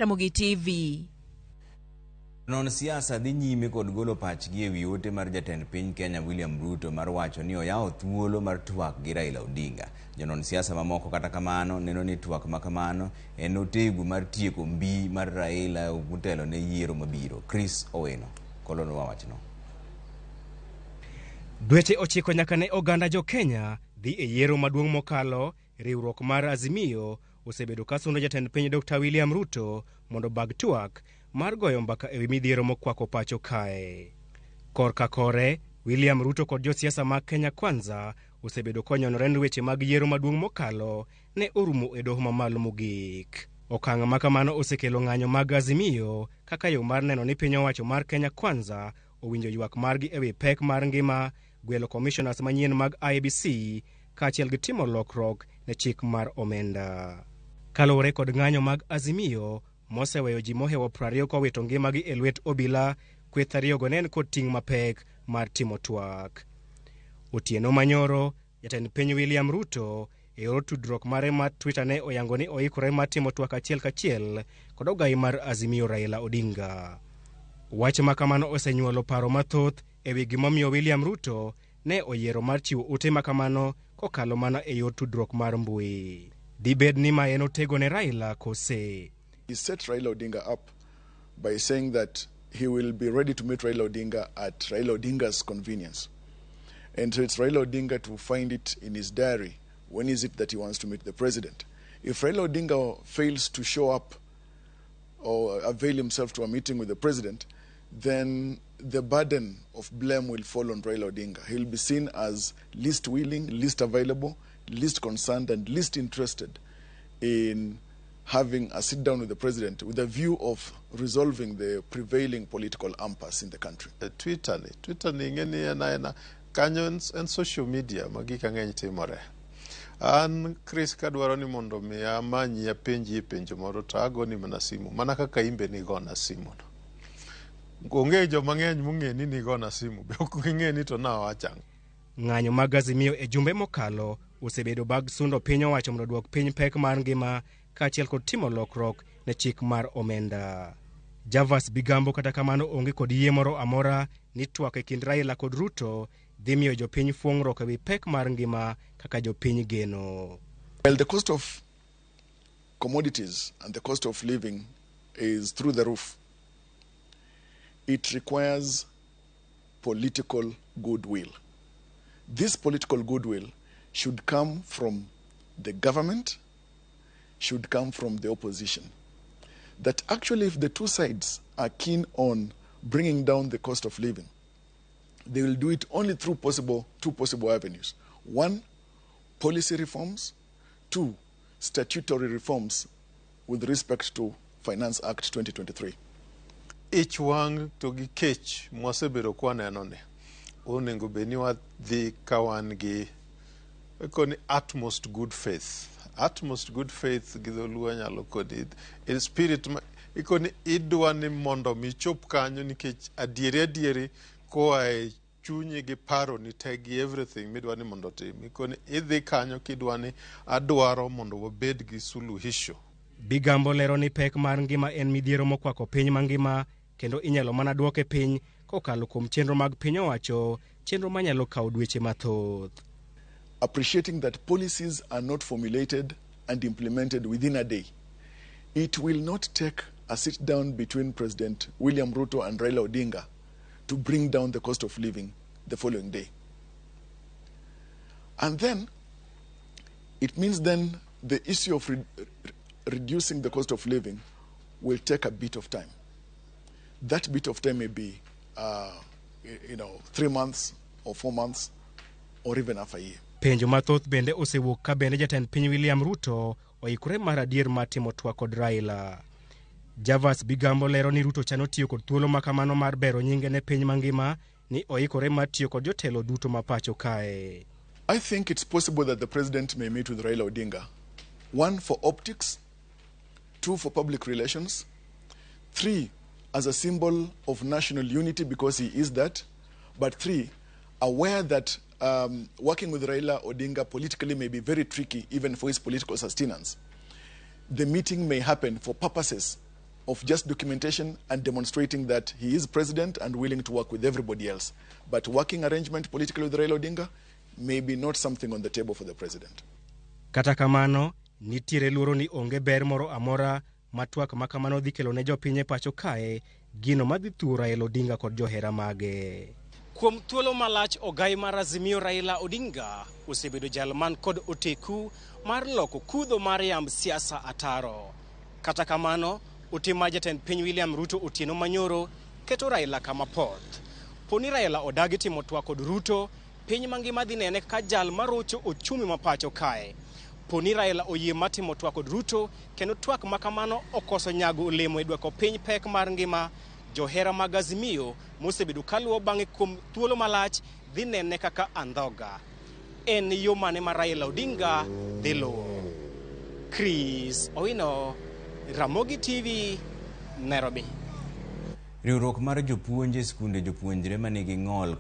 Ramogi TV. Non siasa dhi nyime kod golo pachgi e wi ote mar jatend piny Kenya William Ruto mar wacho ni oyawo thuolo mar twak gi Raila Odinga. Jonon siasa mamoko kata kamano neno ni twak ma kamano en otegu mar tieko mbi mar Raila motelo ne yiero mabiro. Chris Oweno kolonwa wachno. Dweche 9 nyaka ne oganda jo Kenya dhi e yiero maduong' mokalo, riwruok mar Azimio osebedo ka sundo jatend piny Dr. William Ruto mondo bag twak mar goyo mbaka ewi midhiero mokwako pacho kae. Korka kore, William Ruto kod josiasa mag Kenya Kwanza osebedo konyonore ni weche mag yiero maduong' mokalo ne orumo e doho mamalo mogik. Okang' ma kamano osekelo ng'anyo mag Azimio kaka yo mar neno ni piny owacho mar Kenya Kwanza owinjo ywak margi ewi pek mar ngima, gwelo commissioners manyien mag IEBC kaachiel gi timo lokruok ne chik mar omenda. Kaluwore kod ng'anyo mag Azimio moseweyo ji mohewo 20 kowito ngimagi e lwet obila, kweth ariyogo ne en kod ting' mapek mar timo twak. Otieno manyoro, jatend piny William Ruto e yor tudruok mare mar Twitter ne oyango ni oikore mar timo twak achiel kachiel kod ogai mar Azimio Raila Odinga. Wach ma kamano osenyuolo paro mathoth ewi gimomiyo William Ruto ne oyiero mar chiwo ote ma kamano kokalo mana e yor tudruok mar mbui. Dibed ni ma en otego ne Raila kose? He set Raila Odinga up by saying that he will be ready to meet Raila Odinga at Raila Odinga's convenience. And so it's Raila Odinga to find it in his diary. When is it that he wants to meet the president? If Raila Odinga fails to show up or avail himself to a meeting with the president, then the burden of blame will fall on Raila Odinga. He'll be seen as least willing, least available, least concerned, and least interested in having a sit down with the president with a view of resolving the prevailing political impasse in the country. Twitter ni ing'e ni en aena kanyo en social media ma gik ang'eny timore. An Chris kadwaro ni mondo mi amanyi apenji penjo moro to agoni mana simu mana kaka in be nigona simu no. Onge joma ng'eny mong'e ni nigona simu be ok ging'e ni to nawacho ang'o. Ng'anyo mag Azimio e jumbe mokalo osebedo bag sundo piny owacho mondo oduok piny pek mar ngima kaachiel kod timo lokruok ne chik mar omenda. Javas Bigambo kata kamano onge kod yie moro amora ni twak e kind Raila kod Ruto dhi miyo jopiny fuong'ruok ewi pek mar ngima kaka jopiny geno. Well, the cost of commodities and the cost of living is through the roof. It requires political goodwill. This political goodwill should come from the government, should come from the opposition. That actually, if the two sides are keen on bringing down the cost of living, they will do it only through two possible avenues. One, policy reforms. Two, statutory reforms with respect to Finance Act 2023. Ich wang' to gi kech mwasebedo kwaneno ni onego bed ni wadhi ka wan gi koni utmost good faith. Utmost good faith gi dholuo nyalo koni in spirit ma ikoni idwa ni mondo mi ichop kanyo nikech adieri adieri koa e chunyi gi paroni te gi everything midwa ni mondo otim ikoni idhi kanyo kidwa ni adwaro mondo wabed gi suluhisho. Bigambo lero ni pek mar ngima en midhiero mokwako piny mangima kendo inyalo mana duoke piny kokalo kuom chenro mag piny owacho, chenro manyalo kawo dweche mathoth. Appreciating that policies are not formulated and implemented within a day, it will not take a sit down between President William Ruto and Raila Odinga to bring down the cost of living the following day. And then it means then the issue of reducing the cost of living will take a bit of time. That bit of time may be 3 months or 4 months or even half a year. Penjo mathoth bende osewuok ka bende jatend piny William Ruto oikore mar adier mar timo twak kod Raila. Javas Bigambo lero ni Ruto chano tiyo kod thuolo ma kamano mar bero nyinge ne piny mangima ni oikore mar tiyo kod jotelo duto ma pacho kae. I think it's possible that the president may meet with Raila Odinga. One, for optics. Two, for public relations. Three, as a symbol of national unity because he is that. But three, aware that working with Raila Odinga politically may be very tricky even for his political sustenance. The meeting may happen for purposes of just documentation and demonstrating that he is president and willing to work with everybody else. But working arrangement politically with Raila Odinga may be not something on the table for the president. Kata kamano, nitiere luoro ni onge ber moro amora ma twak ma kamano dhi kelo ne jopiny e pacho kae, gino madhi thuo Raila Odinga kod johera mage. Kuom thuolo malach ogai mar Azimio Raila Odinga osebedo jal man kod oteku mar loko kudho mar yamb siasa ataro. Kata kamano, ote mar jatend piny William Ruto otieno manyoro keto Raila kama poth. Poni Raila odagi timo twak kod Ruto, piny mangima dhi nene kaka jal marocho ochumi ma pacho kae. Poni Raila oyie mar timo twak kod Ruto kendo twak ma kamano okoso nyago olemo e dwoko piny pek mar ngima, johera mag Azimio mosebedo kaluwo bang'e kuom thuolo malach dhi nene kaka andhoga. En yo mane ma Raila Odinga dhi luwo? Chris Owino, Ramogi TV, Nairobi. Riwruok mar jopuonj e skunde jopuonjre manigi ng'ol.